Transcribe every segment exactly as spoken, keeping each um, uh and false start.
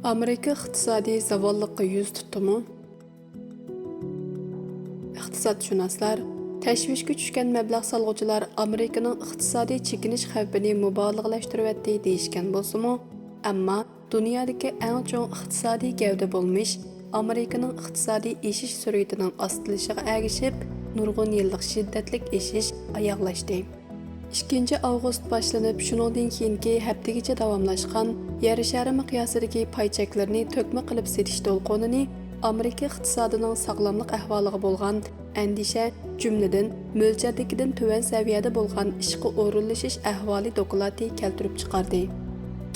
ئامېرىكا ئىقتىسادىي زاۋاللىققا يۈز تۇتتىمۇ؟ ئىقتىسادشۇناسلار، تەشۋىشكە چۈشكەن مەبلەغ سالغۇچىلار ئامېرىكىنىڭ ئىقتىسادىي چېكىنىش خەۋپىنى مۇبالىغىلەشتۈرۈۋەتتى دېيىشكەن بولسىمۇ، ئەمما دۇنيادىكى ئەڭ چوڭ ئىقتىسادىي گەۋدە بولمىش ئامېرىكىنىڭ ئىقتىسادىي ئېشىش سۈرئىتىنىڭ ئاستىلىشىغا ئەگىشىپ، نۇرغۇن يىللىق شىددەتلىك ئېشىش ئاياغلاشتى. ئىككىنچى ئاۋغۇست باشلىنىپ، شۇنىڭدىن كېيىنكى ھەپتىگىچە داۋاملاشقان يەر شارى مىقياسىدىكى پاي چەكلىرىنى تۆكمە قىلىپ سېتىش دولقۇنىنى ئامېرىكا ئىقتىسادىنىڭ ساغلاملىق ئەھۋالىغا بولغان ئەندىشە، جۈملىدىن مۆلچەردىكىدىن تۆۋەن سەۋىيەدە بولغان ئىشقا ئورۇنلىشىش ئەھۋالى دوكلاتى كەلتۈرۈپ چىقاردى.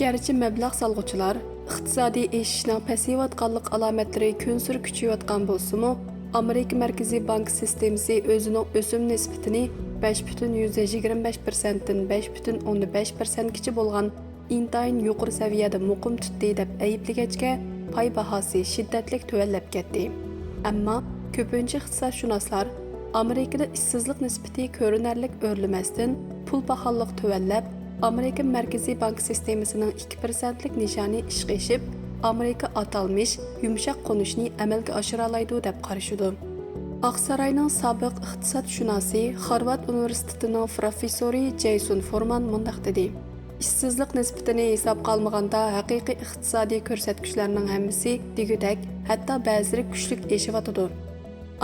گەرچە مەبلەغ سالغۇچىلار ئىقتىسادىي ئېشىشنىڭ پەسىيىۋاتقانلىق ئالامەتلىرى كۈنسېرى كۈچىيىۋاتقان بولسىمۇ، ئامېرىكا مەركىزىي بانكا سىستېمىسى ئۆزىنىڭ ئۆسۈم نىسبىتىنى بەش پۈتۈن يۈزدە يىگىرمە بەش پىرسەنتتىن بەش پۈتۈن ئوندە بەش پىرسەنتكىچە بولغان ئىنتايىن يۇقىرى سەۋىيەدە مۇقىم تۇتتى، دەپ ئەيىبلىگەچكە، پاي باھاسى شىددەتلىك تۆۋەنلەپ كەتتى. ئەمما كۆپىنچە ئىقتىسادشۇناسلار ئامېرىكىدا ئىشسىزلىق نىسبىتى كۆرۈنەرلىك ئۆرلىمەستىن، پۇل پاخاللىق تۆۋەنلەپ، ئامېرىكا مەركىزىي بانكا سىستېمىسىنىڭ ئىككى پىرسەنتلىك نىشانى ئىشقا ئېشىپ، ئامېرىكا ئاتالمىش يۇمشاق قونۇشنى ئەمەلگە ئاشۇرالايدۇ، دەپ قارىشىدۇ. ئاقساراينىڭ سابىق ئىقتىسادشۇناسى، خارۋارد ئۇنىۋېرسىتېتىنىڭ پروفېسسورى جەيسون فورمان مۇنداق دېدى: ئىشسىزلىق نىسبىتىنى ھېسابقا ئالمىغاندا، ھەقىقىي ئىقتىسادىي كۆرسەتكۈچلەرنىڭ ھەممىسى دېگۈدەك، ھەتتا بەزىلىرى كۈچلۈك ئېشىۋاتىدۇ.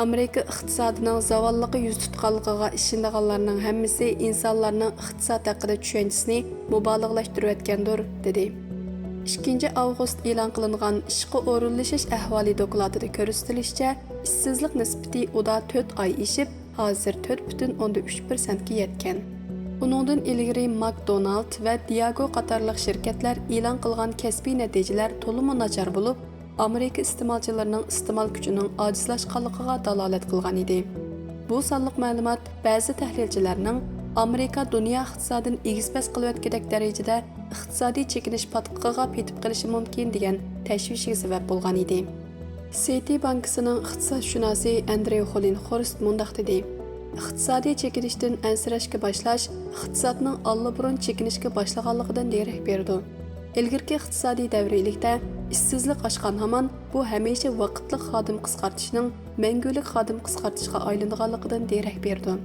ئامېرىكا ئىقتىسادىنىڭ زاۋاللىققا يۈز تۇتقانلىقىغا ئىشىنىدىغانلارنىڭ ھەممىسى ئىنسانلارنىڭ ئىقتىساد ھەققىدە چۈشەنچىسىنى مۇبالىغىلەشتۈرۈۋەتكەندۇر، دېدى. ئىككىنچى ئاۋغۇست ئېلان قىلىنغان ئىشقا ئورۇنلىشىش ئەھۋالى دوكلاتىدا كۆرسىتىلىشىچە، ئىشسىزلىق نىسبىتى ئۇدا تۆت ئاي ئېشىپ، ھازىر تۆت پۈتۈن ئوندىن ئۈچ پىرسەنتكە يەتكەن. ئۇنىڭدىن ئىلگىرى ماكدونالد ۋە دىياگو قاتارلىق شىركەتلەر ئېلان قىلغان كەسپىي نەتىجىلەر تولىمۇ ناچار بولۇپ، ئامېرىكا ئىستېمالچىلىرىنىڭ ئىستېمال كۈچىنىڭ ئاجىزلاشقانلىقىغا دالالەت قىلغان ئىدى. بۇ سانلىق مەلۇمات بەزى تەھلىلچىلەرنىڭ ئامېرىكا دۇنيا ئىقتىسادىنى ئېگىز-پەس قىلىۋەتكۈدەك دەرىجىدە ئىقتىسادىي چېكىنىش پاتقىقىغا پېتىپ قېلىشى مۇمكىن، دېگەن تەشۋىشىگە سەۋەب بولغان ئىدى. سىتى بانكىسىنىڭ ئىقتىسادشۇناسى ئەندرېي خولىنخورست مۇنداق دېدى: ئىقتىسادىي چېكىنىشتىن ئەنسىرەشكە باشلاش ئىقتىسادنىڭ ئاللىبۇرۇن چېكىنىشكە باشلىغانلىقىدىن دېرەك بېرىدۇ. ئىلگىرىكى ئىقتىسادىي دەۋرىيلىكتە ئىشسىزلىق ئاشقان ھامان بۇ ھەمىشە ۋاقىتلىق خادىم قىسقارتىشنىڭ مەڭگۈلۈك خادىم قىسقارتىشقا ئايلىنىدىغانلىقىدىن دېرەك بېرىدۇ.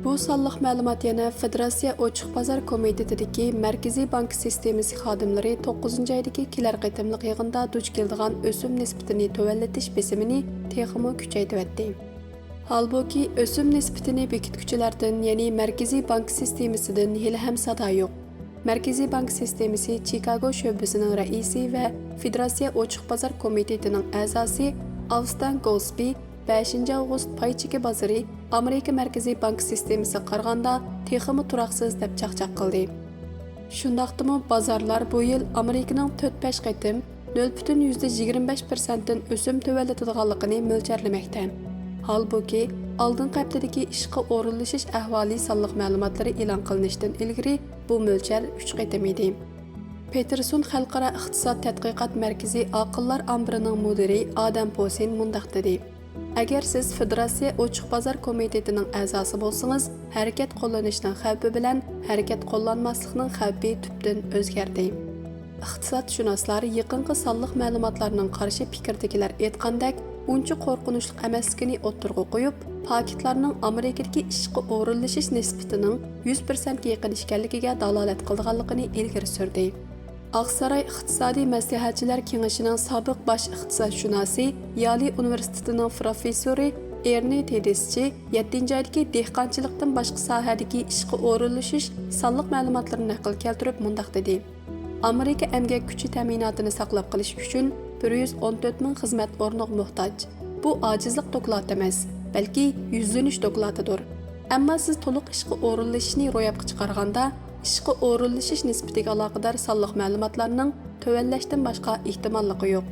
بۇ سانلىق مەلۇمات يەنە فېدېراتسىيە ئوچۇق بازار كومىتېتىدىكى مەركىزىي بانكا سىستېمىسى خادىملىرى توققۇزىنچى ئايدىكى كېلەر قېتىملىق يىغىندا دۇچ كېلىدىغان ئۆسۈم نىسبىتىنى تۆۋەنلىتىش بېسىمىنى تېخىمۇ كۈچەيتىۋەتتى. ھالبۇكى، ئۆسۈم نىسبىتىنى بېكىتكۈچىلەردىن، يەنى مەركىزىي بانكا سىستېمىسىدىن ھېلىھەم سادا يوق. مەركىزىي بانكا سىستېمىسى چىكاگو شۆبىسىنىڭ رەئىسى ۋە فېدېراتسىيە ئوچۇق بازار كومىتېتىنىڭ ئەزاسى ئاۋستان گولسبى بەشىنچى ئاۋغۇست پاي چېكى بازىرى ئامېرىكا مەركىزىي بانكا سىستېمىسىغا قارىغاندا تېخىمۇ تۇراقسىز، دەپ چاقچاق قىلدى. شۇنداقتىمۇ بازارلار بۇ يىل ئامېرىكىنىڭ تۆت-بەش قېتىم نۆل پۈتۈن يۈزدە يىگىرمە بەش پىرسەنتتىن ئۆسۈم تۆۋەنلىتىدىغانلىقىنى مۆلچەرلىمەكتە. ھالبۇكى، ئالدىنقى ھەپتىدىكى ئىشقا ئورۇنلىشىش ئەھۋالى سانلىق مەلۇماتلىرى ئېلان قىلىنىشتىن ئىلگىرى بۇ مۆلچەر ئۈچ قېتىم ئىدى. پېتېرسون خەلقئارا ئىقتىساد تەتقىقات مەركىزى ئاقىللار ئامبىرىنىڭ مۇدىرى ئادەم پوسىن مۇنداق دېدى: ئەگەر سىز فېدېراتسىيە ئوچۇق بازار كومىتېتىنىڭ ئەزاسى بولسىڭىز، ھەرىكەت قوللىنىشنىڭ خەۋپى بىلەن ھەرىكەت قوللانماسلىقنىڭ خەۋپى تۈپتىن ئۆزگەردى. ئىقتىسادشۇناسلار يېقىنقى سانلىق مەلۇماتلارنىڭ قارشى پىكىردىكىلەر ئېيتقاندەك ئۇنچە قورقۇنچلۇق ئەمەسلىكىنى ئوتتۇرىغا قويۇپ، پاكىتلارنىڭ ئامېرىكىدىكى ئىشقا ئورۇنلىشىش نىسبىتىنىڭ يۈز پىرسەنتكە يېقىن ئىكەنلىكىگە دالالەت قىلىدىغانلىقىنى ئىلگىرى سۈردى. ئاقساراي ئىقتىسادىي مەسلىھەتچىلەر كېڭىشىنىڭ سابىق باش ئىقتىسادشۇناسى، يالى ئۇنىۋېرسىتېتىنىڭ پروفېسسورى ئېرنى تېدېسچى يەتتىنچى ئايدىكى دېھقانچىلىقتىن باشقا ساھەدىكى ئىشقا ئورۇنلىشىش سانلىق مەلۇماتلىرىنى نەقىل كەلتۈرۈپ مۇنداق دېدى: ئامېرىكا ئەمگەك كۈچى تەمىناتىنى ساقلاپ قېلىش ئۈچۈن بىر يۈز ئون تۆت مىڭ خىزمەت ئورنىغا موھتاج. بۇ ئاجىزلىق دوكلاتى ئەمەس، بەلكى يۈزلىنىش دوكلاتىدۇر. ئەمما سىز تولۇق ئىشقا ئورۇنلىشىشنى روياپقا چىقارغاندا، ئىشقا ئورۇنلىشىش نىسبىتىگە ئالاقىدار سانلىق مەلۇماتلارنىڭ تۆۋەنلەشتىن باشقا ئېھتىماللىقى يوق.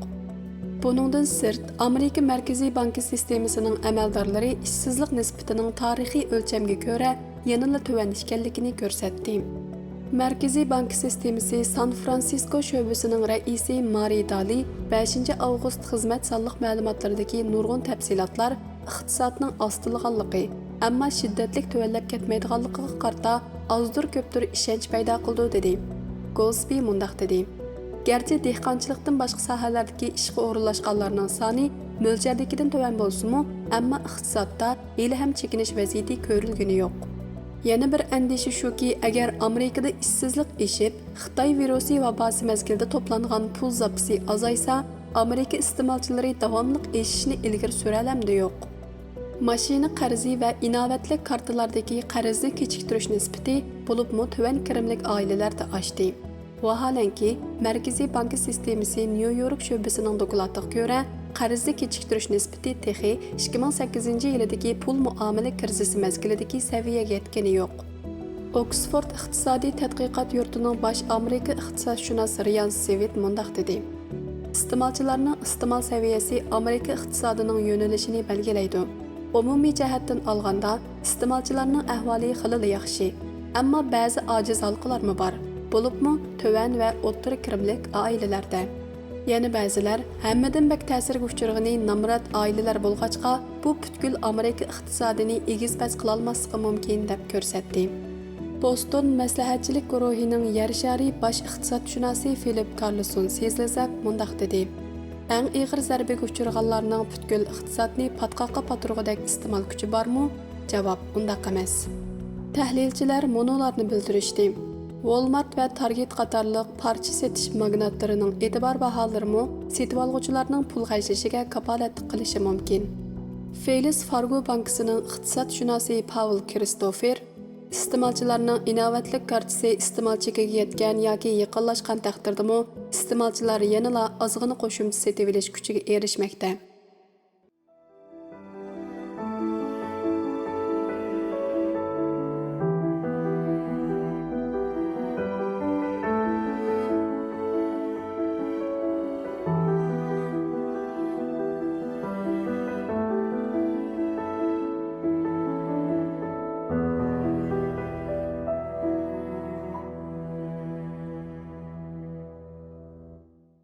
بۇنىڭدىن سىرت، ئامېرىكا مەركىزىي بانكى سىستېمىسىنىڭ ئەمەلدارلىرى ئىشسىزلىق نىسبىتىنىڭ تارىخىي ئۆلچەمگە كۆرە يەنىلا تۆۋەن ئىكەنلىكىنى كۆرسەتتى. مەركىزىي بانكا سىستېمىسى سان فرانسىسكو شۆبىسىنىڭ رەئىسى مارى دالى بەشىنچى ئاۋغۇست خىزمەت سانلىق مەلۇماتلىرىدىكى نۇرغۇن تەپسىلاتلار ئىقتىسادنىڭ ئاستىلىغانلىقى، ئەمما شىددەتلىك تۆۋەنلەپ كەتمەيدىغانلىقىغا قارىتا ئازدۇر-كۆپتۇر ئىشەنچ پەيدا قىلىدۇ، دېدى. گولسبى مۇنداق دېدى: گەرچە دېھقانچىلىقتىن باشقا ساھەلەردىكى ئىشقا ئورۇنلاشقانلارنىڭ سانى مۆلچەردىكىدىن تۆۋەن بولسىمۇ، ئەمما ئىقتىسادتا ھېلىھەم چېكىنىش ۋەزىيىتى كۆرۈلگىنى يوق. يەنە بىر ئەندىشە شۇكى، ئەگەر ئامېرىكىدا ئىشسىزلىق ئېشىپ، خىتاي ۋىرۇسى ۋاباسى مەزگىلىدە توپلانغان پۇل زاپىسى ئازايسا، ئامېرىكا ئىستېمالچىلىرى داۋاملىق ئېشىشنى ئىلگىرى سۈرەلەمدۇ يوق؟ ماشىنا قەرزى ۋە ئىناۋەتلىك كارتىلاردىكى قەرزنى كېچىكتۈرۈش نىسبىتى بولۇپمۇ تۆۋەن كىرىملىك ئائىلىلەردە ئاشتى. ۋاھالەنكى، مەركىزىي بانكا سىستېمىسى نيۇ يورك شۆبىسىنىڭ دوكلاتىغا كۆرە، قەرزنى كېچىكتۈرۈش نىسبىتى تېخى ئىككى مىڭ سەككىزىنچى يىلىدىكى پۇل مۇئامىلە كىرىزىسى مەزگىلىدىكى سەۋىيەگە يەتكىنى يوق. ئوكسفورد ئىقتىسادىي تەتقىقات يۇرتىنىڭ باش ئامېرىكا ئىقتىسادشۇناسى رىيان سىۋىت مۇنداق دېدى: ئىستېمالچىلارنىڭ ئىستېمال سەۋىيەسى ئامېرىكا ئىقتىسادىنىڭ يۆنىلىشىنى بەلگىلەيدۇ. ئومۇمىي جەھەتتىن ئالغاندا، ئىستېمالچىلارنىڭ ئەھۋالى خېلىلا ياخشى، ئەمما بەزى ئاجىز ھالقىلارمۇ بار، بولۇپمۇ تۆۋەن ۋە ئوتتۇرا كىرىملىك ئائىلىلەردە. يەنە بەزىلەر ھەممىدىن بەك تەسىرگە ئۇچرىغىنى نامرات ئائىلىلەر بولغاچقا، بۇ پۈتكۈل ئامېرىكا ئىقتىسادىنى ئېگىز-پەس قىلالماسلىقى مۇمكىن، دەپ كۆرسەتتى. بوستون مەسلىھەتچىلىك گۇرۇھىنىڭ يەر شارى باش ئىقتىسادشۇناسى فىلىپ كارلسون سېزلزاك مۇنداق دېدى: ئەڭ ئېغىر زەربىگە ئۇچرىغانلارنىڭ پۈتكۈل ئىقتىسادنى پاتقاققا پاتۇرغۇدەك ئىستېمال كۈچى بارمۇ؟ جاۋاب: ئۇنداق ئەمەس. تەھلىلچىلەر مۇنۇلارنى بىلدۈرۈشتى: ۋولمارت ۋە تارگېت قاتارلىق پارچە سېتىش ماگناتلىرىنىڭ ئېتىبار باھالىرىمۇ سېتىۋالغۇچىلارنىڭ پۇل خەجلىشىگە كاپالەتلىك قىلىشى مۇمكىن. فېلىس فارگو بانكىسىنىڭ ئىقتىسادشۇناسى پاۋېل كرىستوفېر ئىستېمالچىلارنىڭ ئىناۋەتلىك كارتىسى ئىستېمال چېكىگە يەتكەن ياكى يېقىنلاشقان تەقدىردىمۇ، ئىستېمالچىلار يەنىلا ئازغىنە قوشۇمچە سېتىۋېلىش كۈچىگە ئېرىشمەكتە.